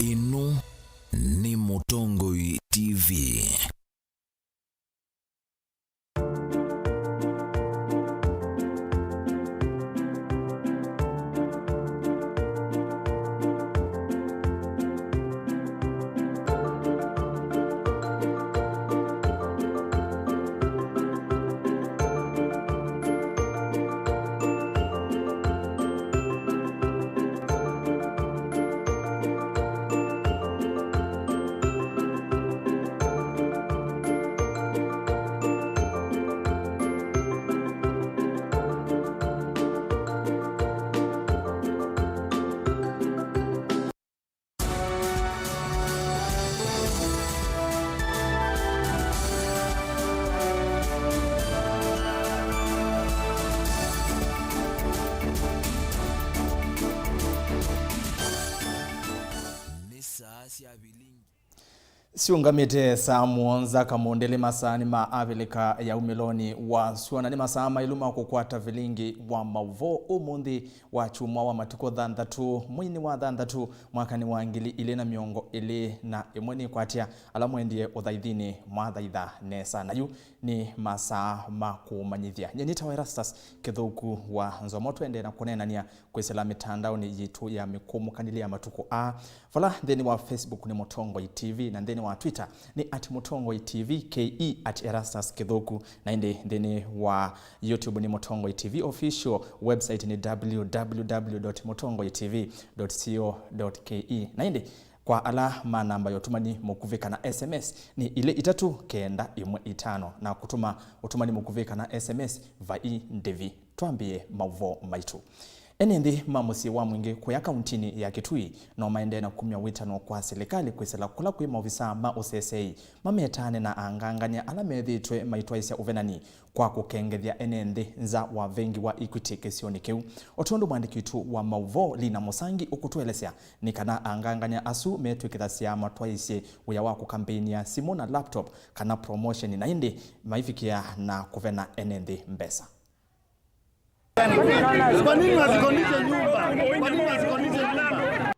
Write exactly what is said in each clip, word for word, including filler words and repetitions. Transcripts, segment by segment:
Ĩno nĩ Mũtongoi T V. Nĩ saa sya vilingi. Syũngamĩte saa mũonza kamũndĩlĩ masaanĩ ma Avilika ya umĩlonĩ wa sua, na nĩ masaa maĩlu ma kũkwata vilingi wa maũvoo ũmũnthĩ wa kyumwa wa matukũ thanthatũ, mweinĩ wa thanthatũ, mwakanĩ wa ngili ilĩ na mĩongo ĩlĩ na ĩmwe. Nĩkwatya ala mwendie ũthaithinĩ mwathaitha nesa. Na yu nĩ masaa ma kũmanyĩthya. Nyie nĩtawa Erastus Kĩthũku wa Nzomo, twendee na kũneenany'a kwĩsĩla mĩtandaonĩ yitũ ya mĩkũmũkanĩlye ya matukũ aa, vala nthĩnĩ wa Facebook nĩ Mũtongoi T V, na nthĩnĩ wa Twitter nĩ at Mũtongoi T V K E, at Erastus Kĩthũku, na ĩndĩ nthĩnĩ wa YouTube nĩ Mũtongoi T V Official, website nĩ W W W dot mũtongoi T V dot co dot K E, na ĩndĩ kwa ala ma namba ya ũtũmani mũkuvĩ kana S M S nĩ ilĩ itatũ kenda ĩmwe itano, na kũtũma ũtũmani mũkuvĩ kana S M S vai ndĩvi. Twambĩe maũvoo maitũ. Ene nthĩ ma mũsyĩ wa Mwingĩ kũya kauntinĩ ya Kitui no maendee na kumya wĩtano kwa silikalĩ kwĩsĩla kũla kwĩ maovisaa ma ũseseei mametaane na angangany'a ala methĩĩtwe maitwaĩsya ũvenani kwa kũkengethya ene nthĩ nza wa vengi wa Equity kĩsionĩ kĩu. O tondũ mwandĩki witũ wa maũvoo Lina Mũsangi ũkũtũelesya, nĩ kana angangany'a asu metw'ĩkĩthasya matwaĩsye wĩa wa kũkambĩnĩa simũ na laptop kana promotion, na ĩndĩ maivikĩa na kũvena ene nthĩ mbesa. Kwa nini wasikondishe nyumba? Kwa nini wasikondishe nyumba?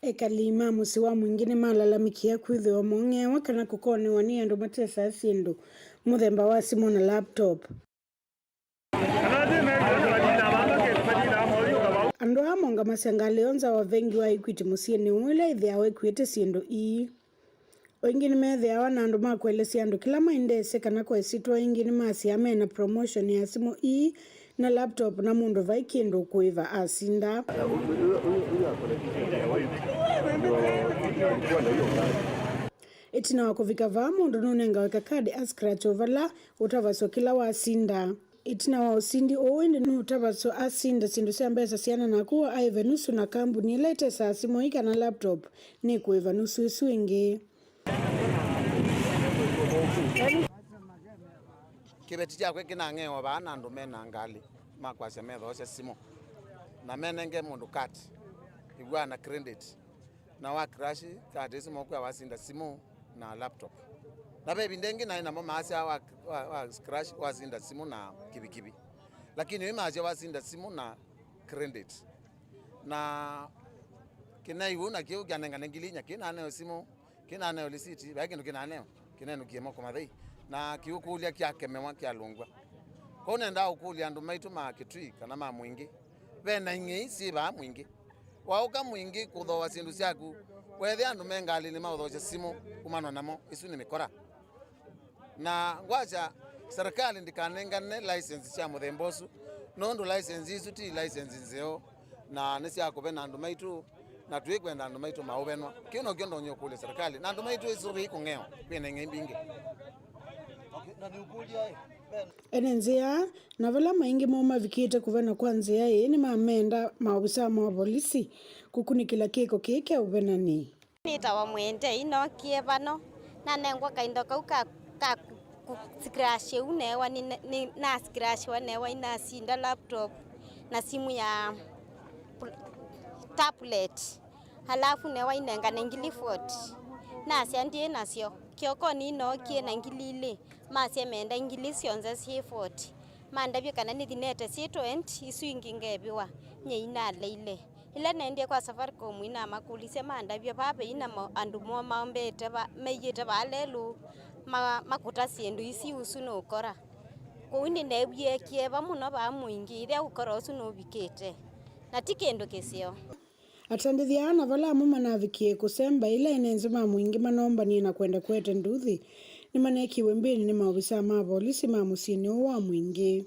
Ekali ma mũsyĩ wa Mwingĩ nĩmalalamĩkĩa kwĩthĩwa mong'eewa kana kũkonewa nĩ andũ matesaa syĩndũ mũthemba wa simũ na laptop. Andũ aa mongamasya ngalĩ yo nza wa vengi wa Equity mũsyĩnĩ ũũ ĩla ĩthĩawa ĩkuĩte syĩndũ ii. O ĩngĩ nĩmethĩawa na andũ ma kũelesya andũ kĩla maendesye kana kwa ĩsyĩtwa ĩngĩ nĩmasyaa mena promotion ya simũ ii na laptop na mũndũ vai kĩndũ ũkũĩva asinda. Ĩtina wa kũvika vaa, mũndũ nũnengawe kakadi a scratch o vala ũtavasw'a kĩla wasinda. Ĩtina wa ũsindi ũũ ĩndĩ nũtavasw'a asinda syĩndũ sya mbesa siana na kũa aĩve nusu, na kambuni ĩla ĩtesaa simũ ii kana laptop nĩkũĩva nusu ĩsu ĩngĩ. Kĩveti kyakwa kĩnang'ewa vaa na andũ mena ngalĩ makwasya methoosya simũ na menenge mũndũ card ĩw'aa na credit. Na wa crash, card ĩsu mokwĩa wasinda simũ na laptop. Na ve ĩvinda ĩngĩ naĩ namo maasya wa, wa, wa crash wasinda simũ na kivikivi. Lakini ũimaasya wasinda simũ na credit. Na kĩnai ũu na kĩu kyanengane ngili inya kĩnaneo simũ, kĩnaneo lisiti, vai kĩndũ kĩnaneo, kĩnenũkie moko mathei. Na kĩũkũlya kyakemewa kyalũngw'a. Kwoou nendaa ũkũlya andũ maitũ ma Kitui kana ma Mwingĩ, ve na ing'ei syĩ vaa Mwingĩ. Waũka Mwingĩ kũthooa syĩndũ syaku, wethĩa andũ me ngalĩnĩ maũthoosya simũ kumanwa namo, ĩsu nĩ mĩkora. Na ngwasya serikali ndikanengane license sya mũthemba ũsu, nũndũ license isu ti license nzeo, na nĩ sya kũvena andũ maitũ, na twĩkwenda andũ maitũ maũvenwa. Kĩu nokyo ndonya ũkũlya serikali, na andũ maitũ ĩsu ĩikũng'ewa, kwĩna ing'ei mbingĩ. Okay, na nĩũkũlya ĩ, ene nzĩa Na vala maingĩ moo mavikĩte kũvena kwa nzĩa ĩĩ, nĩmamenda maovisaa ma volisi kũkunĩkĩla kĩko kĩĩ kya ũvenani. Nĩtawa Mwendei, nookie vano, nanengwa kaindo kau ka, ka ku, ku scratch ũu neewa, nĩ, nĩ, na scratchiwa neewa, inasinda laptop na simũ ya pl-, tablet. Alafu neewa inengane ngili forty. Nasya, "Ndyĩ nasyo." Kĩokonĩ inookie na ngili ilĩ, masya menda ngili syonthe syĩ forty. Mandavya kana nĩthi nete syĩ twenty, isu ingĩ ngevĩwa, nyie inaleile. Ĩla neendie kwa Safaricom, nĩnamakũlisye mandavye vaa veina ma-, andũ moo maombete va-, meĩĩte vaa lelũ ma-, makũta syĩndũ isi ũsu nũkora. Kwoou nĩneewie kĩeva mũno vaa mũingĩ ĩthĩa ũkora ũsu nũvikĩte, na ti kĩndũ kĩseo. Atandĩthya aa na vala amwe manavikie kũsemba ĩla ene nzĩ ma mũingĩ manoombanie na kwenda kũete nduthi, nĩmanekiwe mbĩnĩ nĩ maovisaa ma volisi ma mũsyĩnĩ ũũ wa mũingĩ.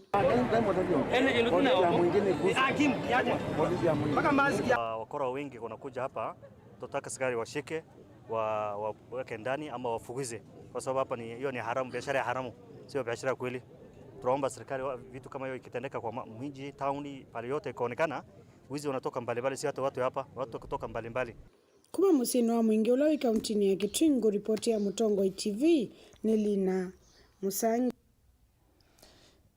Wa-, wakora wengi wanakuja hapa, tunataka serikali washike, wa-, waweke ndani ama wafukuze, kwa sababu hapa ni, hiyo ni haramu, biashara ya haramu, sio biashara kweli. Tunaomba serikali wa-, vitu kama hiyo ikitendeka kwa ma-, mji, town, pale yote ikaonekana, wizi wanatoka mbalimbali, si hata watu hapa, watu kutoka mbalimbali. Kuma mũsyĩnĩ wa mũingĩ ũla wĩ kauntinĩ ya Kitwingũ, ripoti ya Mũtongoi T V nĩ Lina Mũsangi.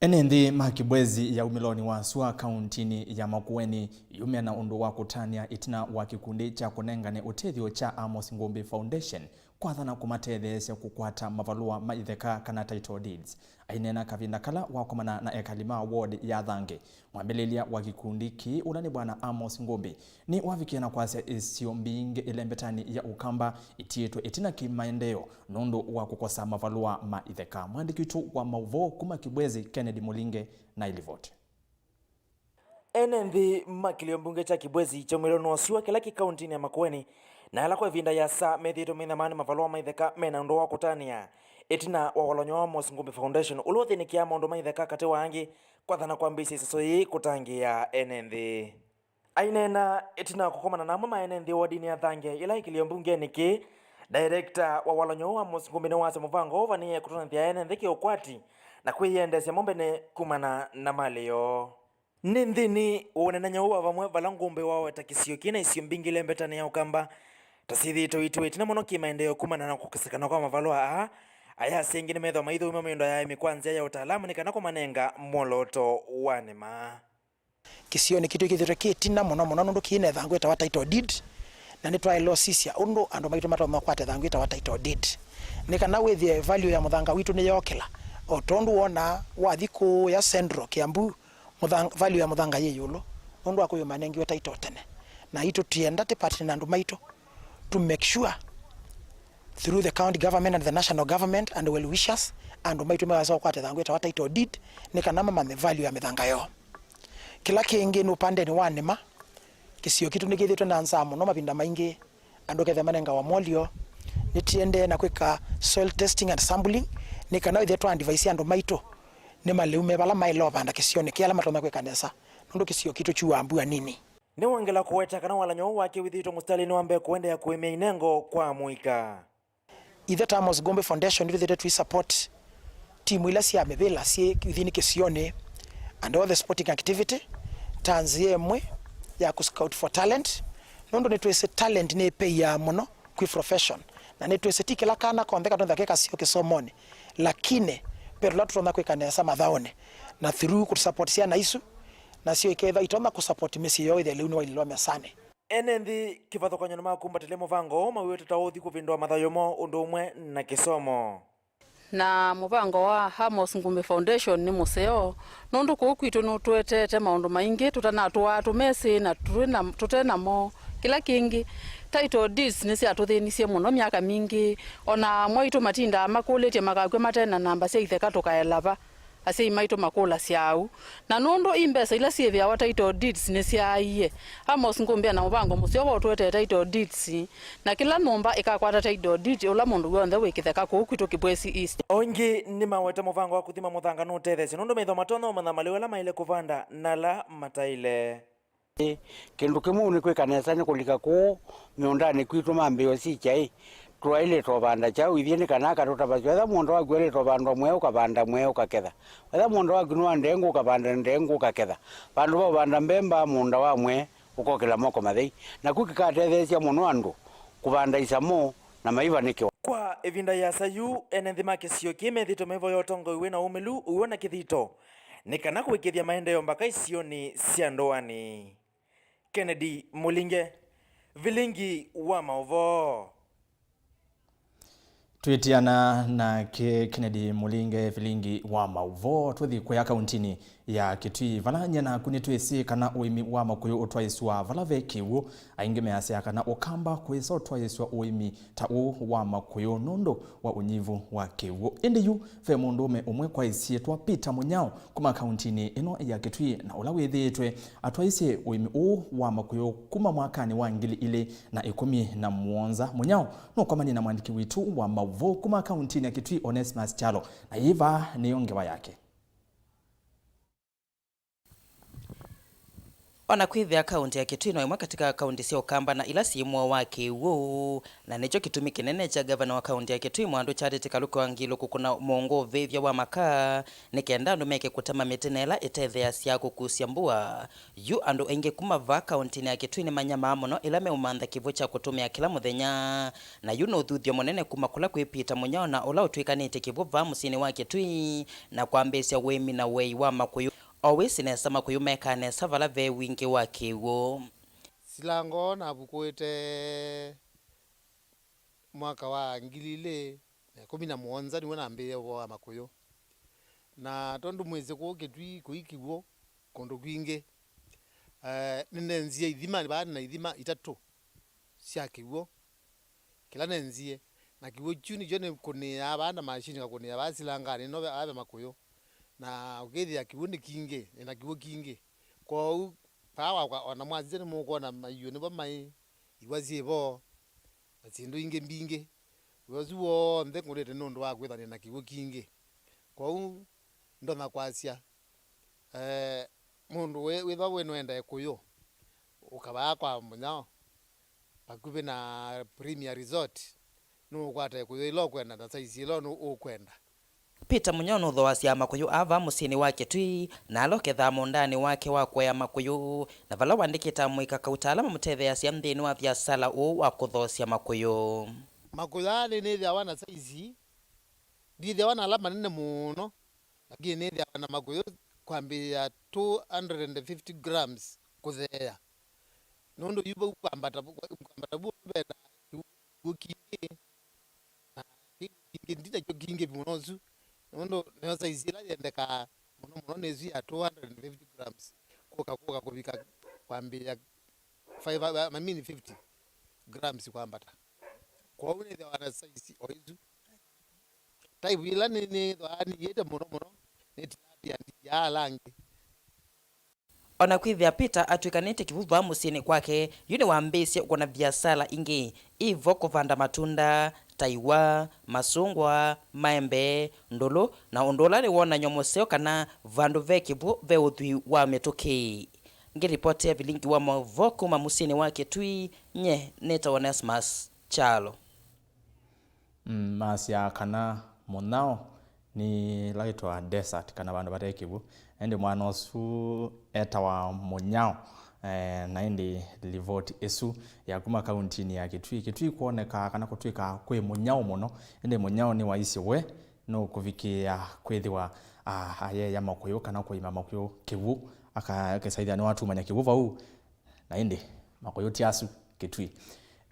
Ene nthĩ ma Kibwezi ya umĩlonĩ wa sua kauntinĩ ya Makueni yumĩa na ũndũ wa kũtanĩa ĩtina wa kĩkundi kya kũnengane ũtethyo kya Amos Ngũmbĩ Foundation kwathana kũmatetheesya kũkwata mavalũa ma itheka kana title deeds. Aineena kavinda kala wakomana na ekali ma ward ya Thange, mwambĩlĩlya wa kĩkundi kĩĩ, ũla nĩ Bwana Amos Ngũmbĩ, nĩwavikie na kwasya isio mbingĩ ĩlembetanĩ ya Ũkamba itiĩtwe ĩtina kĩmaendeeo nũndũ wa kũkosa mavalũa ma itheka. Mwandĩki witũ wa maũvoo kuma Kibwezi, Kennedy Mũlinge, na ilivoti. Ene nthĩ ma kĩlio mbunge kya Kibwezi kya umĩlonĩ wa sua kĩla kĩ kauntinĩ ya Makueni, na ala kwa ĩvinda yasa methĩĩtwe maithamanĩ mavalũa ma itheka mena ũndũ wa kũtanĩa ĩtina wa walany'o wa Amos Ngũmbĩ Foundation, ũla ũthĩnĩkĩaa maũndũ ma itheka katĩ wa angĩ, kwathana kwambĩĩsya ĩseso yĩĩ kũtangĩĩa ene nthĩ. Aineena ĩtina wa kũkomana na amwe ma ene nthĩ wodinĩ ya Thange ĩla ĩ kĩlio mbungenĩ kĩĩ, director wa walany'o ũũ Amos Ngũmbĩ nĩwasya mũvango ũũ ũvanĩĩe kũtonyethya ene nthĩ kĩũkwati na kwĩyendeesya mo mbene kumana na malĩ yoo. Nĩ nthĩnĩ wa ũneenany'a ũũ wa vamwe vala Ngũmbĩ waweta kĩsio kĩna isio mbingĩ lembetanĩ ya Ũkamba ta syĩthĩĩtwe itiwe ĩtina mũno kĩmaendeeo kumana na kũkosekana kwa mavalũa aa, ayasya aingĩ nĩmethĩwa maithũũmya mĩũnda ya aĩmi kwa nzĩa ya ũtaalamu nĩ kana kũmanenga mwolooto wa nĩma. Kĩsionĩ kitũ kĩthĩtwe kĩ ĩtina mũno mũno nũndũ kĩĩ na ĩthangũ ĩtawa title deed, na nĩtwaĩle ũsisya ũndũ andũ maitũ matonya kũkwata ĩthangũ ĩtawa title deed nĩ kana wĩthĩe value ya mũthanga witũ nĩyookĩla, o tondũ wonaa wathi kũũya Central Kiambu, mũthang-, value ya mũthanga yĩ ĩũlũ nũndũ wa kwĩw'a manengiwe title tene. Na itũ tũyenda tũpartner na andũ maitũ to make sure through the county government and the national government and well wishers, andũ maitũ mewasa kũkwata ĩthangũ ĩtawa title deed nĩ kana mamanye value ya mĩthanga yoo. Kĩla kĩngĩ nĩ ũpandenĩ wa nĩma, kĩsio kitũ nĩkĩthĩtwe na nzaa mũno mavinda maingĩ. Andũ kethĩa manengawa molio, nĩtĩendee na kwĩka soil testing and sampling nĩ kana wĩthĩe twa advise andũ maitũ nĩ malĩu me vala maĩle ũvanda kĩsionĩ kĩĩ ala matonya kwĩka nesa, nũndũ kĩsio kitũ kyuaa mbua nini. Nĩwongela kũweta kana walany'o ũũ wake wĩthĩĩtwe mũsitalĩnĩ wa mbee kũendeea kũĩmya inengo kwa mũika. Ithe ta Amos Ngũmbĩ Foundation nĩtwĩthĩĩtwe tũisupport timu ila sya mĩvĩla syĩ ithyĩnĩ kĩsionĩ and all the sporting activity ta nzĩa ĩmwe ya kũ scout for talent, nũndũ nĩtwĩsĩ talent nĩĩpeiaa mũno kwĩ profession, na nĩtwĩsĩ ti kĩla kana konthe katonya keka sio kĩsomonĩ, lakini ve tũla tũtonya kwĩka nesa mathaũnĩ na through kũ support syana isu, nasyo ikethwa itonya kũ support mĩsyĩ yoo ĩthĩa lĩu nĩwaililwa mesanĩ. Ene nthĩ kĩvathũkany'o nĩmakumbatĩlye mũvango ũũ mawĩw'ĩte ta ũthi kũvĩndũa mathayũ moo ũndũ ũmwe na kĩsomo. Na mũvango wa Amos Ngũmbĩ Foundation nĩ mũseo, nũndũ kũu kwitũ nũtũetete maũndũ maingĩ tũtanatũaa tũmesĩ na tũte na, tũte namo. Kĩla kĩngĩ, title deeds nĩsyatũthĩnisye mũno myaka mingĩ. O na amwe aitũ matindaa makũlĩtye makakw'a mate na namba sya itheka tũkaela va. Asyai maitũ makũlasya au. Na nũndũ i mbesa ila syĩthĩawa title deeds nĩsyaaie, Amos Ngũmbĩ ena mũvango mũseo wa ũtũetee title deeds, na kĩla nyũmba ĩkakwata title deed ũla mũndũ w'onthe wĩ kĩtheka kũu kwitũ Kibwezi East. O ĩngĩ nĩmaweta mũvango wa kũthima mũthanga nũtetheesya nũndũ methĩwa matonya ũmanya malĩu ala maĩle kũvanda na ala mataĩle. Ĩ, kĩndũ kĩmwe nĩ kwĩka nesa nĩ kũlika kũũ mĩũndanĩ kwitũ mambĩĩo sikya ĩ, twaĩlĩte ũvanda kyaũ ithyĩ nĩ kana akatũtavasya. Wetha mũũnda waku waĩlĩte ũvandwa mwee, ũkavanda mwee, ũkaketha. Wetha mũũnda waku nĩ wa ndengũ, ũkavanda ndengũ, ũkaketha. Vandũ va ũvanda mbemba, mũũnda wa mwee ũkokĩla moko mathei. Naku kĩkatetheesya mũno andũ kũvanda isamũ na maivanĩkĩwa. Kwa ĩvinda yĩasa yu, ene nthĩ ma kĩsio kĩĩ methĩĩtwe maivoya ũtongoi wĩ na ũmĩlu, ũw'o na kĩthito, nĩ kana kũĩkĩĩthya maendeeo mbaka isionĩ sya ndũanĩ. Kennedy Mũlinge, Vilingi wa Maũvoo. Twĩtiana na Ke-, Kennedy Mũlinge, Vilingi wa Maũvoo, tũthi kũya kauntinĩ ya Kitui, vala nyie naku nĩtwĩsĩ kana ũĩmi wa makũyũ ũtwaĩĩsw'a vala ve kĩw'ũ. Aingĩ measya kana ũkamba kwĩsa ũtwaĩĩsw'a ũĩmi ta ũũ wa makũyũ nũndũ wa ũnyivu wa kĩw'ũ. Ĩndĩ yu ve mũndũũme ũmwe kwa ĩsyĩtwa Peter Mũnyao kuma kauntinĩ ĩno ya Kitui, na ũla wĩthĩĩtwe atwaĩĩsye ũĩmi ũũ wa makũyũ kuma mwakanĩ wa ngili ilĩ na ĩkũmi na mũonza. Mũnyao nũkomanie na mwandĩki witũ wa maũvoo kuma kauntinĩ ya Kitui, Onesmus Kyalo, na yĩĩ vaa nĩyo ngewa yake. O na kwĩthĩa kaũntĩ ya Kitui no ĩmwe katĩ ka kaũntĩ sya Ũkamba na ila syĩ mũo wa kĩw'ũ, na nĩkyo kĩtumi kĩnene kya ngavana wa kaũntĩ ya Kitui Mwandũ Charity Kaluki Wangilu kũkũna mũongo ũvĩvya wa makaa nĩ kenda andũ meke kũtema mĩtĩ na ĩla ĩtetheeasya kũkusya mbua. Yu andũ aingĩ kuma vaa kaũntĩnĩ ya Kitui nĩmanyamaa mũno ĩla meũmantha kĩw'ũ kya kũtũmĩa kĩla mũthenya, na yu nĩ ũthuthyo mũnene kuma kũla kwĩ Peter Mũnyao na ũla ũtw'ĩkanĩte kĩw'ũ vaa mũsyĩnĩ wa Kitui na kwambĩĩsya ũĩmi na ũei wa makũyũ. O wĩsĩ nesa makũyũ mekaa nesa vala ve wingĩ wa kĩw'ũ. Silango navukũĩte mwaka wa ngili ilĩ na ĩkũmi na mũonza nĩw'o nambĩĩe ũvoo wa makũyũ. Na tondũ mwĩsĩ kũũ Kitui kũi kĩw'ũ kũndũ kwingĩ, eh, nĩnenzie ithima, vaa nĩ na ithima itatũ sya kĩw'ũ. Kĩla nenzie, na kĩw'ũ kyu nĩkyo nĩkũnĩaa vaa na mashini, ngakũnĩa vaa silanganĩ ĩno ve-, ave makũyũ. Na ũkethĩa kĩw'ũ nĩ kingĩ, nĩ na kĩw'ũ kingĩ. Kwoou, vaa wakwa, o na mwasisya nĩmũkwona maiũ nĩvo maĩ, iwa syĩ vo, na syĩndũ ingĩ mbingĩ. Wĩa ũsu w'onthe ngũlĩte nũndũ wa kwĩthwa nĩ na kĩw'ũ kingĩ. Kwoou, ndonya kwasya, eh, mũndũ wĩ-, wĩthwa wĩ nũenda ĩkũyũ, ũka vaa kwa Mũnyao, vakuvĩ na Premier Resort, nũũkwata ĩkũyũ ĩla ũkwenda na size ĩla nũ-, ũkwenda. Peter Mũnyao nũthooasya makũyũ aa vaa mũsyĩnĩ wa Kitui, na ala ũkethaa mũũndanĩ wake wa kũea makũyũ, na vala ũandĩkĩte amũika kauta ala mamũtetheeasya nthĩnĩ wa viasala ũũ wa kũthoosya makũyũ. Makũyũ aa nĩ, nĩthĩawa na size, ndithĩawa na ala manene mũno, lakini nĩthĩawa na makũyũ kwambĩĩa two hundred and fifty grams kũtheea. Nũndũ yu vau kwambata, kwambata vu ve na kĩw'ũ kingĩ, na kĩw'ũ kingĩ ndi nakyo kingĩ mũno ũsu, nũndũ nĩyo size ĩla yendekaa mũno mũno nĩ ĩsu ya two hundred and fifty grams kũka, kũka kũvika kwambĩĩa five, I mean fifty grams kwambata. Kwoou nĩthĩawa na size o ĩsu. Type ĩla nĩ, nĩthwaa nĩyĩte mũno mũno nĩ tilapia, ndiaa ala angĩ. O na kwĩthĩa Peter atw'ĩkanĩte kĩw'ũ vaa mũsyĩnĩ kwake, yu nĩwambĩĩsye ũkũna viasala ingĩ. Ĩ vo kũvanda matunda ta iwa, masũngwa, maembe, ndũlũ, na ũndũ ũla nĩ wonany'o mũseo kana vandũ ve kĩw'ũ ve ũthwii wa mĩtũkĩ. Ngĩripotĩa vilingi wa maũvoo kuma mũsyĩnĩ wa Kitui, nye nĩtawa Onesmus Kyalo. Mm, masyaa kana Mũnyao nĩ ĩla yĩtawa desert, kana vandũ vate kĩw'ũ. Ĩndĩ mwana ũsu etawa Mũnyao, eh, na ĩndĩ livoti ĩsu ya kuma kauntinĩ ya Kitui, Kitui kwoneka kana kũtw'ĩka kwĩ mũnyao mũno, ĩndĩ Mũnyao nĩwaisye we nũkũvikĩĩa kwĩthĩwa, ah, ayeea makũyũ kana kũima makũyũ kĩw'ũ, aka-, akĩsaĩthya nĩwatumany'a kĩw'ũ vau. Na ĩndĩ, makũyũ ti asu, Kitui.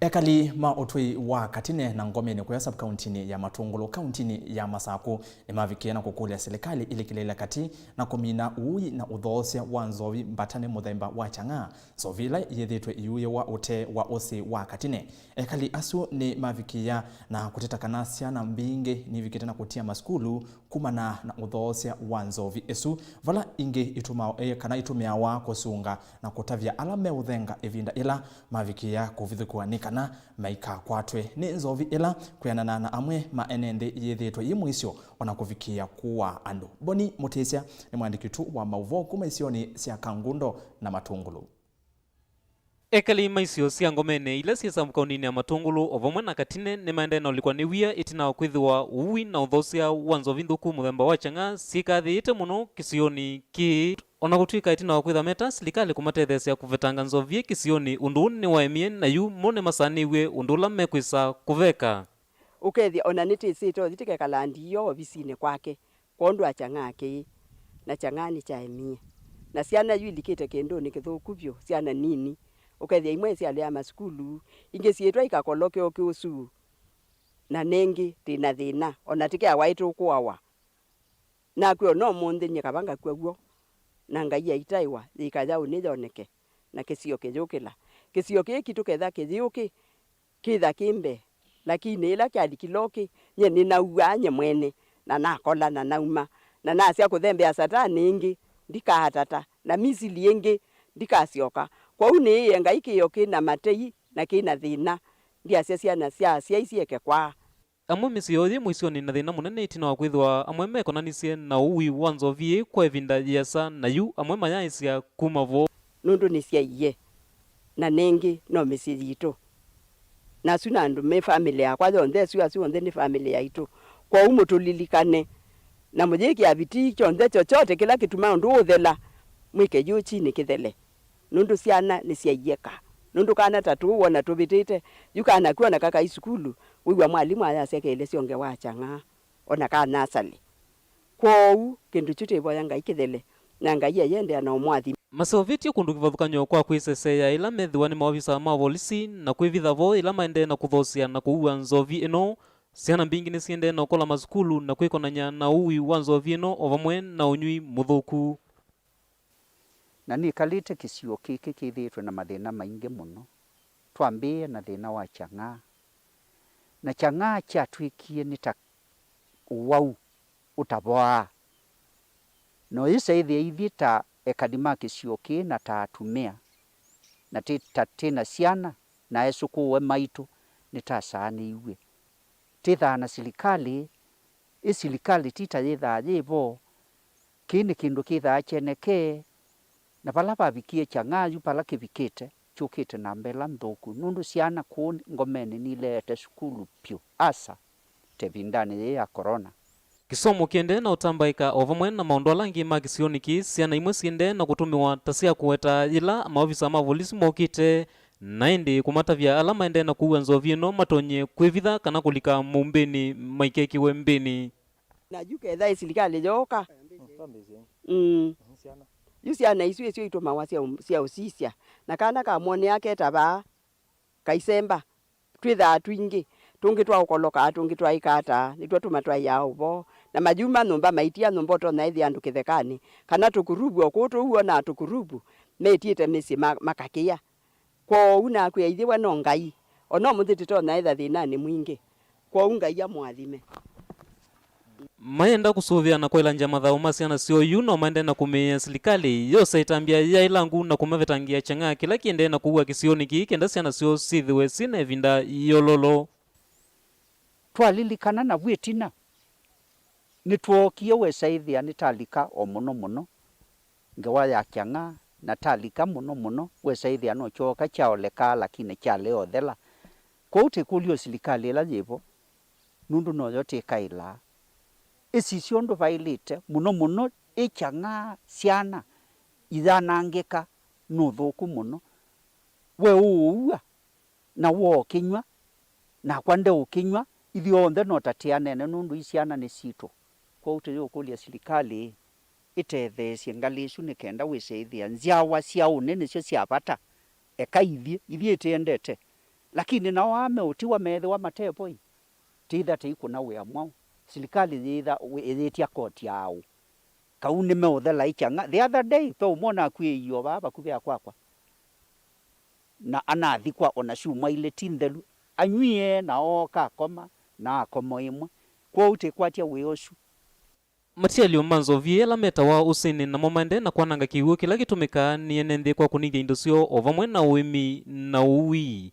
Ekali ma ũtũi wa Katine na Ngomeni kũya sub-kauntinĩ ya Matũngũlũ, kauntinĩ ya Masakũ, nĩmavikĩe na kũkũlya silikalĩ ĩlikĩlĩĩle katĩ na kũmina ũui na ũthoosya wa nzovi mbatane mũthemba wa chang'aa, nzovi ĩla yĩthĩĩtwe ĩiũĩwa ũtee wa ũsĩ wa Katine. Ekali asu nĩmavikĩĩa na kũteta kana syana mbingĩ nivikĩte na kũtia masukulu kumana na ũthoosya wa nzovi ĩsu, vala ingĩ itũma-, eh, kana itũmĩawa kũsunga na kũtavya ala meũthenga ĩvinda ĩla mavikĩĩa kũvithũkĩwa nĩ kana maikakwatwe nĩ nzovi ĩla, kwĩanana na amwe ma ene nthĩ yĩthĩĩtwe yĩ mũisyo o na kũvikĩĩa kũaa andũ. Boni Mũtĩsya nĩ mwandĩki witũ wa maũvoo kuma isionĩ sya Kangundo na Matũngũlũ. Ekali ma isio sya Ngomeni ila syĩ sub-kauntinĩ ya Matũngũlũ o vamwe na Katine nĩmaendee na ũlikwa nĩ wia ĩtina wa kwĩthĩwa ũui na ũthoosya wa nzovi nthũku mũthemba wa chang'aa syĩkathĩĩte mũno kĩsionĩ kĩĩ. O na kũtw'ĩka ĩtina wa kwĩthwa meta silikalĩ kũmatetheesya kũvetanga nzovi ĩ kĩsionĩ, ũndũ ũũ nĩwaemie, na yu mo nĩmasanĩw'e ũndũ ũla mekwĩsa kũveka. Ũkethĩa o na nĩtĩsĩte ũthi tĩkekala ndiio ovisinĩ kwake kwondũ wa chang'aa kĩĩ, na chang'aa nĩkyaemie. Na syana yu ilikĩte kĩndũnĩ kĩthũku vyũ, syana nini. Ũkethĩa imwe isyalea masukulu, ingĩ syĩtwa ikakoloke o kĩũsuu, na nengĩ twĩ na thĩna, o na tĩkeawa ĩtũkũawa. Nakw'a o na ũmũnthĩ nyie kava ngakw'a w'o. Na Ngai aitaĩwa yĩka yaũ nĩyoneke, na kĩsio kĩyũkĩla. Kĩsio kĩĩ kitũ ketha kĩyĩũkĩ, kĩtha kĩ mbee, lakini ĩla kyalikile ũkĩ, nyie nĩnauaa nyie mwene, na nakola, na nauma, na nasya kũthembea Satani ĩngĩ, ndikaatata, na Misili ĩngĩ, ndikasyoka. Kwoou nĩĩe Ngai kĩĩo kĩ na matei, na kĩ na thĩna. Ndyasya syana sya asyai syĩeke kwaa. Amwe mĩsyĩ yoo yĩ mũisyonĩ na thĩna mũnene ĩtina wa kwĩthĩwa amwe mekonanisye na ũui wa nzovi ĩĩ kwa ĩvinda yĩasa, na yu amwe mayaĩsya kuma vo. Nũndũ nĩsyaie, na nĩngĩ no mĩsyĩ yitũ. Na asu na andũ me famĩlĩ yakwa yonthe, asu, asu onthe nĩ famĩlĩ yaitũ. Kwoou mũtũlilikane, na mũyĩkĩa vitii kyonthe kyokyote kĩla kĩtuma ũndũ ũũ ũthela, mwĩke yu chini kĩthele. Nũndũ syana nĩsyaie ka. Nũndũ kana ta tũũ wona tũvĩtĩte, yu kana kw'o na kakai sukulu, wĩw'a mwalimũ ayasya kelesyo ngewa Kyang'aa, o na ka nasali. Kwoou kĩndũ kyu twĩvoya Ngai kĩthele, na Ngai ayĩendeea na ũmũathima. Maseũvĩtye kũndũ kĩvathũkany'o kwa kwĩseseea ĩla methĩwa nĩ maovisa ma volisi na kwĩvitha vo ĩla maendee na kũthoosea na kũua nzovi ĩno. Syana mbingĩ nĩsiendee na ũkola masukulu na kwĩkonany'a na ũui wa nzovi ĩno o vamwe na ũnyw'i mũthũku. Na nĩkalĩte kĩsio kĩkĩ kĩthĩĩtwe na mathĩna maingĩ mũno. Twambĩĩe na thĩna wa Kyang'aa. Na Kyang'aa kyatw'ĩkie nĩ ta ũwau ũtavoaa. Na ũyĩsaĩthĩa ithyĩ ta ekali ma kĩsio kĩĩ na ta atumĩa, na tĩ ta twĩ na syana na esũkũũe maitũ, nĩtasaanĩiw'e. Twĩthaa na silikalĩ, ĩ silikalĩ ti ta yĩthaa yĩ vo. Kĩĩ nĩ kĩndũ kĩthaa kyenekee, na vala vavikie Kyang'aa yu vala kĩvikĩte, kyũkĩte na mbee ĩla nthũku, nũndũ syana kũũ ngomenĩ nileete sukulu vyũ. Asa, ta ĩvindanĩ yĩĩ ya korona. Kĩsomo kĩendee na ũtambaĩka o vamwe na maũndũ ala angĩ ma kĩsionĩ kĩĩ, syana imwe siendee na kũtũmĩwa ta sya kũweta yĩla maovisa ma volisi mokĩte, na ĩndĩ kũmatavya ala maendee na kũua nzovi ĩno matonye kwĩvitha kana kũlika mũumbĩnĩ maikekĩwe mbĩnĩ. Na yu ketha ĩ silikalĩ yooka. Mm. Yu syana isu ĩsyo itũmawa sya ũ-, sya ũsisya. Na kana kamwonea keta vaa, kaisemba. Twĩthaa twingĩ, tũngĩ twaũkolokaa, tũngĩ twaĩka ata, nĩtw'o tũmatwaĩaa ũvoo. Na mayuma nyũmba maitia nyũmba ũtonya ĩthĩa andũ kĩthekanĩ, kana tũkuruvu o kũu tũu wonaa tũkuruvu, metiĩte mĩsyĩ ma-, makakĩa. Kwoou nakwĩa ithyĩ we no Ngai, o na ũmũnthĩ tũtonya ĩtha thĩnanĩ mwingĩ. Kwoou Ngai amũathime. Mayenda kũsũvĩa na kwaĩlangya mathaũ ma syana syoo yu, no maendee na kũmĩĩa silikalĩ yose ĩtambya ya ĩlangu na kũmavetangĩa kyang'aa kĩla kĩendee na kũua kĩsionĩ kĩĩ kenda syana syoo syĩthĩwe syĩ na ĩvinda yololo. Twalilikana navu ĩtina, nĩtwookie wesa ĩthĩa nĩtalika o mũno mũno ngewa ya kyang'aa, na talika mũno mũno, wesa ĩthĩa no kyooka kyaolekaa, lakini kyalea ũthela. Kwoou tĩkũlya o silikalĩ ĩla yĩvo, nũndũ noyo tĩkaĩlaa. Ĩsisya ũndũ vaĩlĩte, mũno mũno ĩ kyang'aa, syana iyanangĩka nĩ ũthũku mũno. We ũũua, na woo kĩnyw'a, nakwa ndeũkĩnyw'a, ithyonthe no ta tĩanene nũndũ i syana nĩ sitũ. Kwoou tũyũkũlya silikalĩ ĩtetheesye ngalĩ ĩsu nĩ kenda wĩse ĩthĩa nzyawa sya ũnĩ nĩsyo sya vata. Eka ithyĩ, ithyĩ ĩtĩendete. Lakini nao aa meũtiwa meethĩwa mate vo-ĩ, tĩitha tĩikũna wĩa mwaũ? Silikalĩ yĩitha ĩyĩtya koti ya aũ? Kau nĩmeũthela ĩ kyang'a. The other day, ve ũmwe ũnakuĩie o vaa vakuvĩ ya kwakwa. Na anathikwa o na syumwa ilĩ ti nthelu. Anywie na ooka akoma, na akoma ĩmwe. Kwoou tĩkwatya wĩa ũsu. Matialyo ma nzovi ĩla metawa ũsĩnĩ namo maendee na kwananga kĩw'ũ kĩla kĩtũmĩkaa nĩ ene nthĩ kwa kũnĩthya indo syoo o vamwe na ũĩmi na ũui.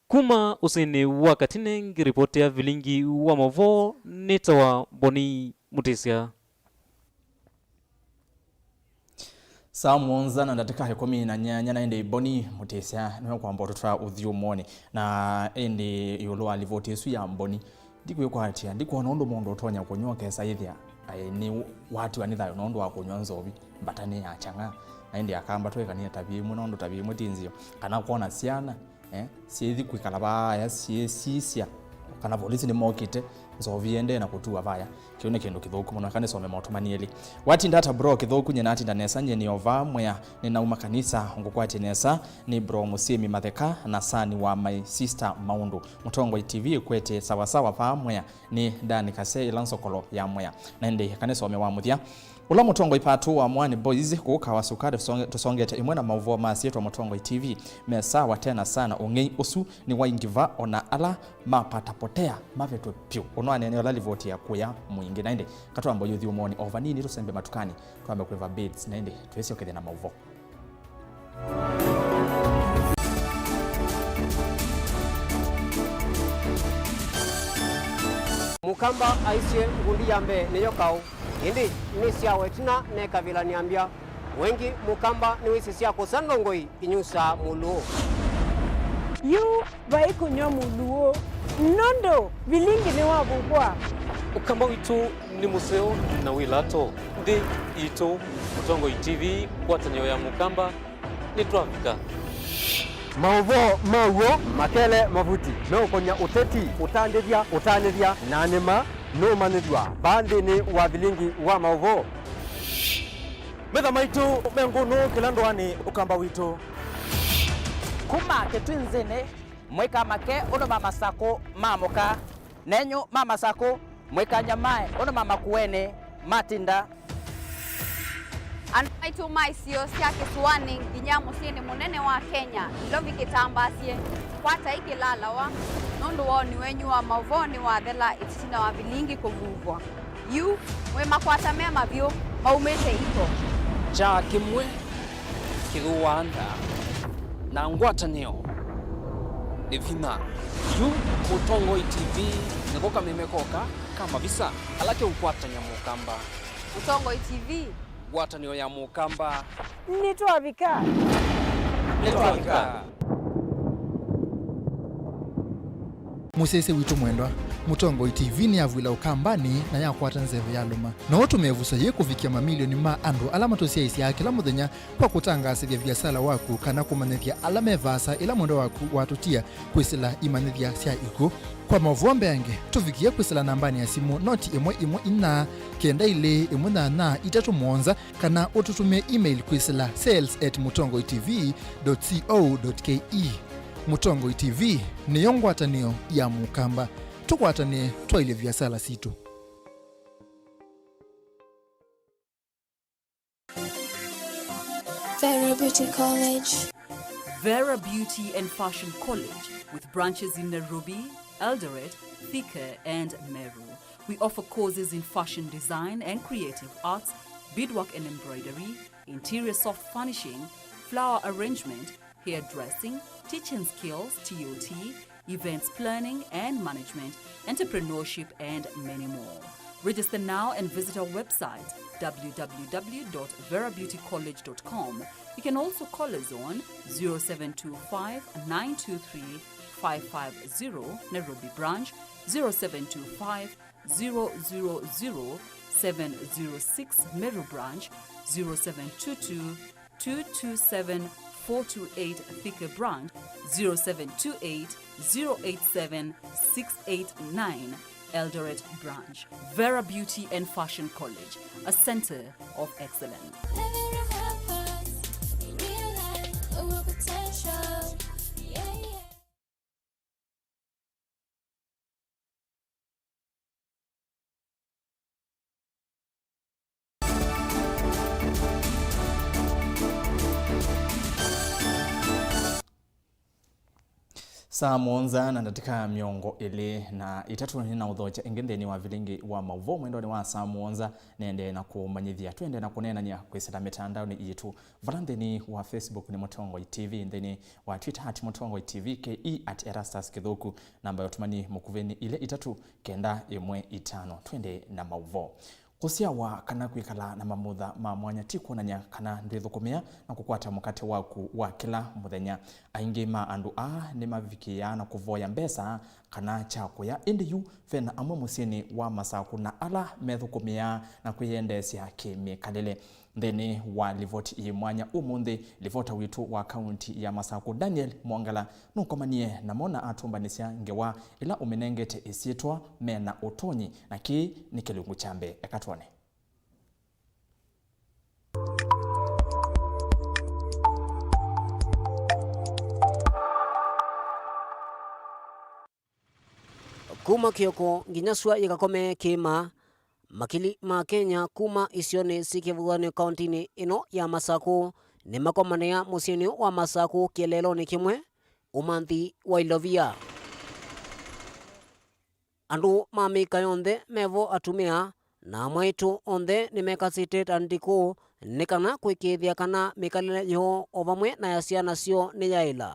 Kuma ũsĩnĩ wa Katine, ngĩripotea vilingi wa maũvoo, nĩtawa Boni Mũtĩsya. Saa mũonza na ndatĩka ĩkũmi na nyanya, na ĩndĩ Boni Mũtĩsya nĩwe kwamba ũtũtwaa ũthyũmũonĩ. Na ĩndĩ ĩũlũ wa livoti ĩsu ya Boni, ndikwĩkwatya, ndikwona ũndũ mũndũ ũtonya kũnyw'a ũkesa ĩthĩa, aĩ, nĩ watiwa nĩ thayũ nũndũ wa kũnyw'a nzovi, mbata nĩ ya kyang'aa. Na ĩndĩ akamba twĩkanie ta vimwe, nũndũ ta vimwe ti nzeo. Kana kwona syana, eh, syĩthi kwĩkala vaaya syĩsisya kana volisi nĩmokĩte, nzovi yĩendee na kũtua vaya. Kĩu nĩ kĩndũ kĩthũku mũno. Eka nĩsome maũtũmani elĩ. Watinda ata bro? Kĩthũku, nyie natinda nesa, nyie nĩ o vaa Mwea, nĩnauma kanisa. Ngũkwatye nesa, nĩ bro Mũsyĩmi Matheka na sani wa my sister Maũndũ. Mũtongoi T V ĩkwete sawasawa vaa Mwea, nĩ Dani Kase ĩla Nsokolo ya Mwea. Na ĩndĩ eka nĩsome wa mũthya. Ũla mũtongoi Patu wa Mwani Boys kũka wa Sukari tũsonge-, tũsongete ĩmwe na maũvoo ma syĩtwa Mũtongoi T V me sawa tena sana. Ũng'ei ũsu nĩ wa ingiva ona ala mapatapotea mavetwe pyũ. Ũno anene ũla livoti ya kũya mwingĩ. Na ĩndĩ katwamba ũyũthi ũmoni o vanini tũsembe matukani twambe kwĩva beats na ĩndĩ twĩsyokethya na maũvoo. Mũkamba aisye ngundi ya mbee nĩyo kaũ, ĩndĩ nĩ syawa ĩtina nekavilany'a mbya. Wengi Mũkamba nĩwĩsĩ sya kũsa ndongoi inyusaa mũlũũ. Yu vai kũnyw'a mũlũũ, nũndũ vilingi nĩwavukwa. Ũkamba witũ nĩ mũseo na wĩ lato. Nthĩ itũ, Mũtongoi T V, ngwatanĩo ya Mũkamba, nĩtwavika. Maũvoo ma w'o makele mavuti meũkony'a ũteti, ũtandĩthya, ũtanĩthya, na nĩma nũũmanyĩthw'a vaa nthĩnĩ wa vilingi wa maũvoo. Metha maitũ me ngũnũ kĩla ndũanĩ Ũkamba witũ. Kuma Kĩtwinzĩnĩ, mũikamake ũndũ ma Masakũ maamũka. Nenyu ma Masakũ, mũikanyamae ũndũ ma Makuenĩ matinda. Andũ maitũ ma isio sya kĩsũanĩ nginya mũsyĩnĩ mũnene wa Kenya, Nairobi kĩtambaasye, kwatai kĩlalawa, nũndũ woni wenyu wa maũvoo nĩwathela ĩtina wa vilingi kũvuvwa. Yu, mwĩ makwata me mavyũ maumĩte iko. Kyaa kĩmwe kĩthũaa ndaa, na ngwatanĩo nĩ vinya. Yu Mũtongoi T V nĩko kameme koka ka mavisa ala keũkwatany'a Mũkamba. Mũtongoi T V. Ngwatanĩo ya Mũkamba. Nĩtwavika. Nĩtwavika. Mũsyaĩĩsya witũ mwendwa, Mũtongoi T V nĩyavw'ĩla Ũkambanĩ na yakwata nzeve ya lũma. No ũtũmĩe ĩvuso yĩĩ kũvikĩa mamilioni ma andũ ala matũsyaĩĩsyaa kĩla mũthenya kwa kũtangaasĩthya viasala waku kana kũmanyĩthya ala me vaasa ĩla mwendwa waku watũtia kwĩsĩla imanyĩthya sya ikw'ũ. Kwa maũvoo mbeange, tũvikĩe kwĩsĩla nambanĩ ya simũ noti ĩmwe ĩmwe inya kenda ilĩ ĩmwe nyanya itatũ mũonza, kana ũtũtũmĩe email kwĩsĩla sales at mũtongoi T V dot co dot K E. Mũtongoi T V nĩyo ngwatanĩo ya Mũkamba. Tũkwatanĩe twaĩlye viasala sitũ. Vera Beauty College. Vera Beauty and Fashion College, with branches in Nairobi, Eldoret, Thika, and Meru. We offer courses in fashion design and creative arts, beadwork and embroidery, interior soft furnishing, flower arrangement, hairdressing, teaching skills, T O T, events planning and management, entrepreneurship, and many more. Register now and visit our website, w w w dot vera beauty college dot com. You can also call us on zero seven two five, nine two three, five five zero, Nairobi branch, zero seven two five, zero zero zero, seven zero six, Meru branch, zero seven two two, two two seven, four two eight, Thika branch, zero seven two eight, zero eight seven, six eight nine, Eldoret branch. Vera Beauty and Fashion College, a center of excellence. Saa mũonza na ndatĩka mĩongo ĩlĩ na itatũ nĩnaũthokya ĩngĩ nthĩnĩ wa vilingi wa maũvoo mwendonĩ wa saa mũonza. Nĩendee na kũmanyĩthya, twĩendee na kũneenany'a kwĩsĩla mĩtandaonĩ yitũ. Vala nthĩnĩ wa Facebook nĩ Mũtongoi T V, nthĩnĩ wa Twitter at Mũtongoi T V, K E at Erastus Kĩthũku, namba ya ũtũmani mũkuvĩ nĩ ilĩ itatũ kenda ĩmwe itano. Twende na maũvoo. Kũsyawa kana kwĩkala na mamutha ma mwanya ti kwonany'a kana ndwĩthũkũmĩa na kũkwata mũkate waku wa kĩla mũthenya. Aingĩ ma andũ aa nĩmavikĩaa na kũvoya mbesa kana kya kũya, ĩndĩ yu ve na amwe mũsyĩnĩ wa Masakũ na ala methũkũmĩaa na kwĩyendeesya kĩ-mĩkalĩle. Nthĩnĩ wa livoti yĩ mwanya ũmũnthĩ, livota witũ wa kaunti ya Masakũ, Daniel Mwongela, nũkomanie namo na atũmbanĩsya ngewa ĩla ũmĩnengete ĩsyĩtwa Me na Ũtonyi, na kĩĩ nĩ kĩlungu kya mbee. Eka twone. Kuma kĩoko nginya sua yĩkakome kĩĩma, Makili ma Kenya kuma isionĩ syĩ kĩvathũkany'o kaũntĩnĩ ĩno ya Masakũ nĩmakomanĩa mũsyĩnĩ wa Masakũ kĩeleelonĩ kĩmwe, ũmanthi wa ilovia. Andũ ma mĩka yonthe mevo, atumĩa na amwaitũ, onthe nĩmekasĩte ta ndikũ nĩ kana kũĩkĩĩthya kana mĩkalĩle yoo o vamwe na ya syana syoo nĩyaĩla.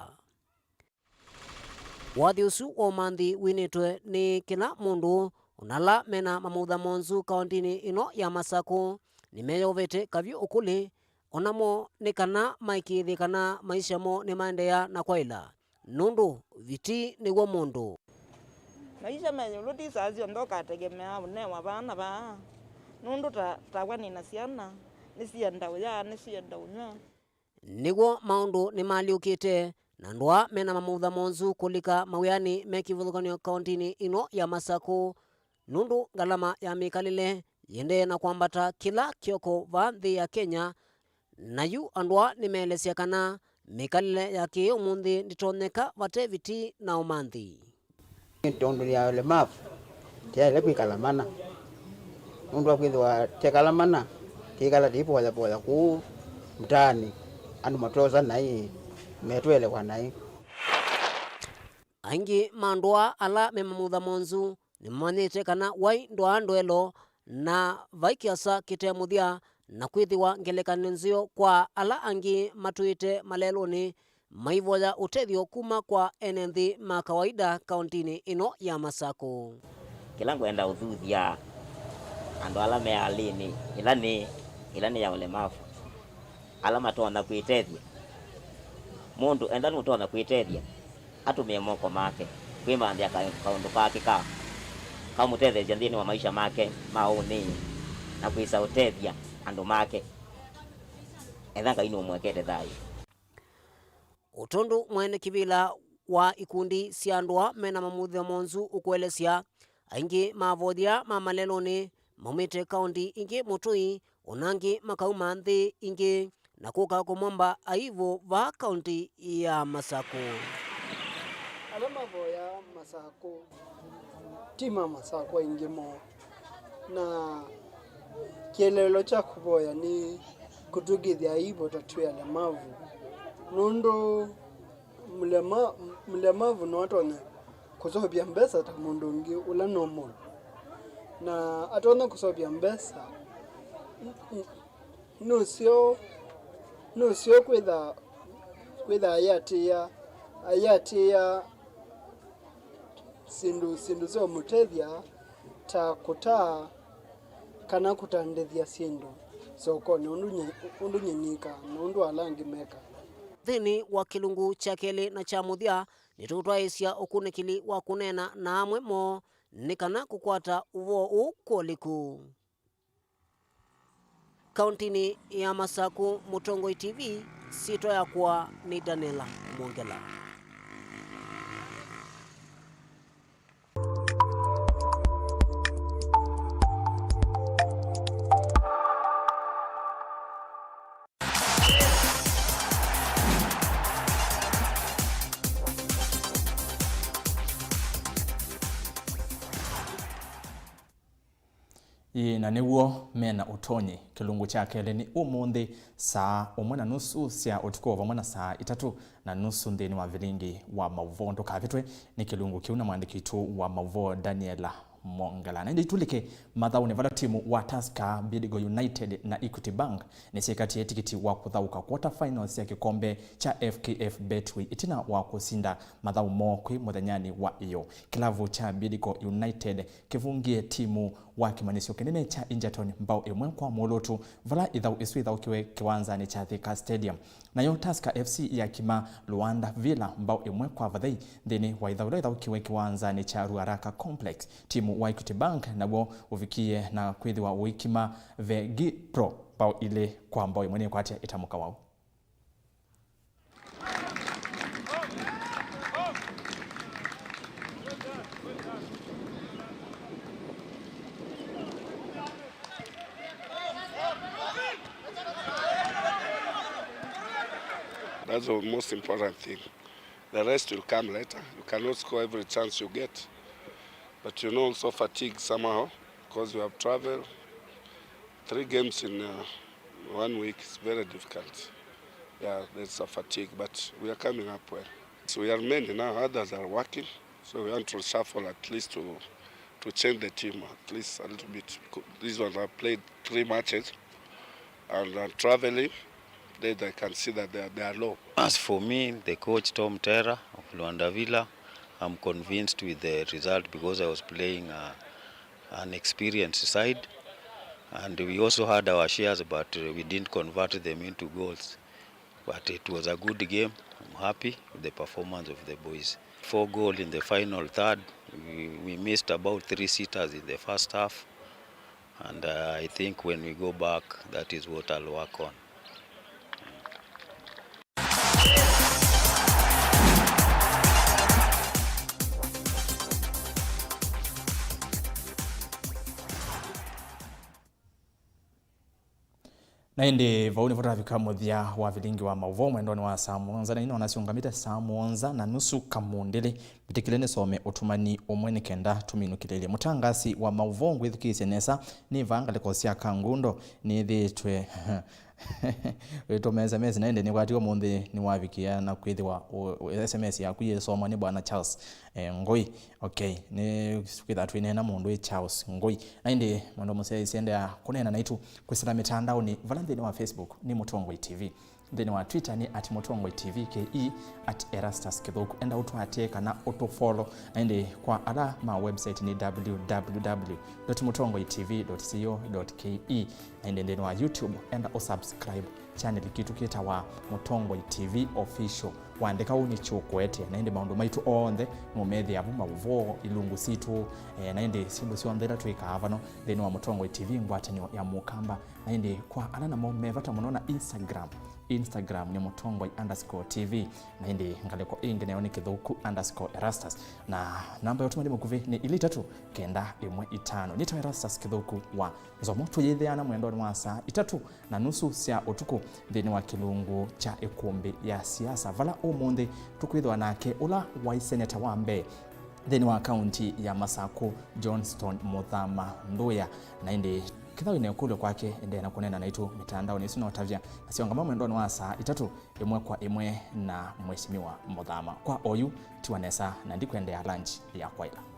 Wathi ũsu wa ũmanthi winĩtwe nĩ kĩla mũndũ, na ala mena mamutha monzu kaũntĩnĩ ĩno ya Masakũ nĩmeyovete kavyũ ũkũlĩ, o namo nĩ kana maĩkĩĩthye kana maisha moo nĩmaendeea na kwaĩla, nũndũ viti nĩw'o mũndũ. Maisha me ĩũlũ ti saa syonthe ũkategemea ũnewa vaa na vaa, nũndũ ta, takwa nĩ na syana, nĩsienda ũya, nĩsienda ũnyw'a. Nĩw'o maũndũ nĩmalyũkĩte, na andũ aa mena mamutha monzu kũlika mawĩanĩ me kĩvathũkany'o kaũntĩnĩ ĩno ya Masakũ, nũndũ ngalama ya mĩkalĩle yĩendee na kwambata kĩla kĩoko vaa nthĩ ya Kenya. Na yu andũ aa nĩmeelesya kana mĩkalĩle ya kĩĩ ũmũnthĩ ndĩtonyeka vate viti na ũmanthi. Tondũ nĩ ya ũlemavu, tĩyaĩle kwĩkala mana. Nũndũ wa kwĩthĩwa twekala mana, twĩkala tũivoyaboya kũu mtaani, andũ matwosa naĩ, metũelewa naĩ. Aingĩ ma andũ aa ala me mamutha monzu nĩmamanyĩte kana wai ndwaa ndwelo, na vai kĩasa kĩte mũthya, na kwĩthĩwa ngelekany'o nzeo kwa ala angĩ matũĩte malelũnĩ maivoya ũtethyo kuma kwa ene nthĩ ma kawaida kaũntĩnĩ ĩno ya Masakũ. Kĩla ngwenda ũthuthya andũ ala me halĩnĩ ĩla nĩ, ĩla nĩ ya ũlemavu, ala matonya kwĩtethya. Mũndũ enda nũtonya kwĩtethya, atũmĩe moko make kwĩmanthĩa ka-, kaũndũ kake ka, kamũtetheesya nthĩnĩ wa maisha make ma ũnĩĩ na kwĩsa ũtethya andũ make. Etha Ngai nũmũekete thayũ. O tondũ mwene kĩvĩla wa ikundi sya andũ aa mena mamutha monzu ũkũelesya, aingĩ ma avoyia ma malelũnĩ maumĩte kaũntĩ ingĩ mũtũi, o na angĩ makauma nthĩ ingĩ na kũka kũmomba aivũ vaa kaũntĩ ya Masakũ. Ala mavoyaa Masakũ ti ma Masakũ aingĩ moo. Na kĩeleelo kya kũvoya nĩ kũtw'ĩkĩthya aivũ ta twĩ alemavu, nũndũ mũlema-, mũlemavu no atonya kũseũvya mbesa ta mũndũ ũngĩ ũla normal, na atonya kũseũvya mbesa, n-, n-, nũseo, nũseo kwĩtha, kwĩtha ayĩatĩĩa, ayĩatĩĩa syĩndũ, syĩndũ sya ũmũtethya ta kũtaa kana kũtandĩthya syĩndũ sokonĩ ũndũ nyie, ũndũ nyie nĩkaa na ũndũ ala angĩ mekaa. Nthĩnĩ wa kĩlungu kya kelĩ na kya mũthya, nĩtũtwaĩĩsya ũkunĩkĩli wa kũneena na amwe moo nĩ kana kũkwata ũvoo ũũ kũlĩku. Kaũntĩnĩ ya Masakũ, Mũtongoi T V, syĩtwa yakwa nĩ Daniela Mwongela. Ĩĩ, na nĩw'o me na ũtonyi. Kĩlungu kya kelĩ nĩ ũmũnthĩ saa ũmwe na nusu sya ũtukũ, o vamwe na saa itatũ na nusu nthĩnĩ wa vilingi wa maũvoo. Ndũkavĩtwe nĩ kĩlungu kĩu na mwandĩki witũ wa maũvoo, Daniela Mwongela. Na ĩndĩ tũlike mathaũnĩ, vala timu wa Tusker, Bidco United na Equity Bank nĩsyĩkatĩe tikiti wa kũthaũka quarter finals sya kĩkombe kya F K F Betway ĩtina wa kũsinda mathaũ moo kwĩ mũthenyanĩ wa ĩyoo. Kĩlavu kya Bidco United kĩvungie timu wa kĩmanyĩsyo kĩnene kya Egerton mbao ĩmwe kwa mũlũtu, vala ĩthaũ ĩsu ĩthaũkiwe kĩwanzanĩ kya Thika Stadium. Nayo Tusker F C yakima Luanda Villa mbao ĩmwe kwa vathei nthĩnĩ wa ĩthaũ ĩla ĩthaũkiwe kĩwanzanĩ kya Ruaraka Complex. Timu wa Equity Bank naw'o ũvikie na kwĩthĩwa ũikima Vegipro mbao ilĩ kwa mbao ĩmwe, nĩkwatya ĩtamũka wau. That's the most important thing. The rest will come later. You cannot score every chance you get. But you know, also fatigue somehow. Because we have traveled three games in uh, one week, it's very difficult. Yeah, there's a fatigue, but we are coming up well. So we are many now, others are working. So we want to reshuffle at least to to change the team at least a little bit. These ones have played three matches and are traveling. They, they can see that they are, they are low. As for me, the coach Tom Terra of Luanda Villa, I'm convinced with the result because I was playing uh, an experienced side, and we also had our shares, but uh, we didn't convert them into goals. But it was a good game. I'm happy with the performance of the boys. Four goal in the final third. We, we missed about three sitters in the first half. And uh, I think when we go back, that is what I'll work on. Na ĩndĩ vau nĩvo twavika mũthya wa vilingi wa maũvoo mwendonĩ wa saa mũonza, na ino nasiũngamĩte saa mũonza na nusu kamũndĩlĩ. Mbĩtĩkĩle nĩsome ũtũmani ũmwe nĩ kenda tũminũkĩlĩlye. Mũtangasi wa maũvoo ngwĩthukĩĩsye nesa, nĩ vaa ngalĩko sya Kangundo nĩthĩĩtwe wĩtũma S M S, na ĩndĩ nĩkwatiwe ũmũnthĩ nĩwavikĩa na kwĩthĩwa ũ-, ũ-, S M S yaku yĩsomwa nĩ Bwana Charles eh, Ngũi. Okay, nĩ kwĩtha twĩneena mũndũ wĩ Charles Ngũi. Na ĩndĩ mũndũ mũsyaĩĩsye endeea kũneena naitũ kwĩsĩla mĩtandaonĩ, vala nthĩnĩ wa Facebook nĩ Mũtongoi T V, nthĩnĩ wa Twitter nĩ at Mũtongoi T V K E, at Erastus Kĩthũku. Enda ũtũatĩe kana ũtũfollow, na ĩndĩ kwa ala ma website nĩ W W W dot mũtongoi T V dot co dot K E, na ĩndĩ nthĩnĩ wa YouTube enda ũsubscribe channel kitũ kĩtawa Mũtongoi T V Official. Waandĩka ũu nĩkyũkũetea, na ĩndĩ maũndũ maitũ onthe nũmethĩa vu, maũvoo, ilungu sitũ, eh, na ĩndĩ syĩndũ syonthe ila twĩkaa vano nthĩnĩ wa Mũtongoi T V ngwatanĩo ya Mũkamba. Na ĩndĩ kwa ala namo me vata mũno na Instagram, Instagram nĩ Mũtongoi underscore T V, na ĩndĩ ngalĩko ĩngĩ nayo nĩ Kĩthũku underscore Erastus, na namba ya ũtũmani mũkuvĩ nĩ ilĩ itatũ kenda ĩmwe itano. Nĩtawa Erastus Kĩthũku wa Nzomo. Tũyĩthĩana mwendonĩ wa saa itatũ na nusu sya ũtukũ nthĩnĩ wa kĩlungu kya ĩkũmbĩ ya siasa, vala ũmũnthĩ tũkwĩthĩwa nake ũla waĩ seneta wa mbee nthĩnĩ wa kaunti ya Masakũ, Johnston Mũthama Ndũya. Na ĩndĩ kĩthaũ ĩna ĩkũlyo kwake, endeea na kũneena naitũ mĩtandaonĩ ĩsu na ũtavya. Na siongama mwendonĩ wa saa itatũ ĩmwe kwa ĩmwe na Mheshimiwa Mũthama. Kwa oyu, tiwa nesa na ndikwendeea lunch ya kwaĩla.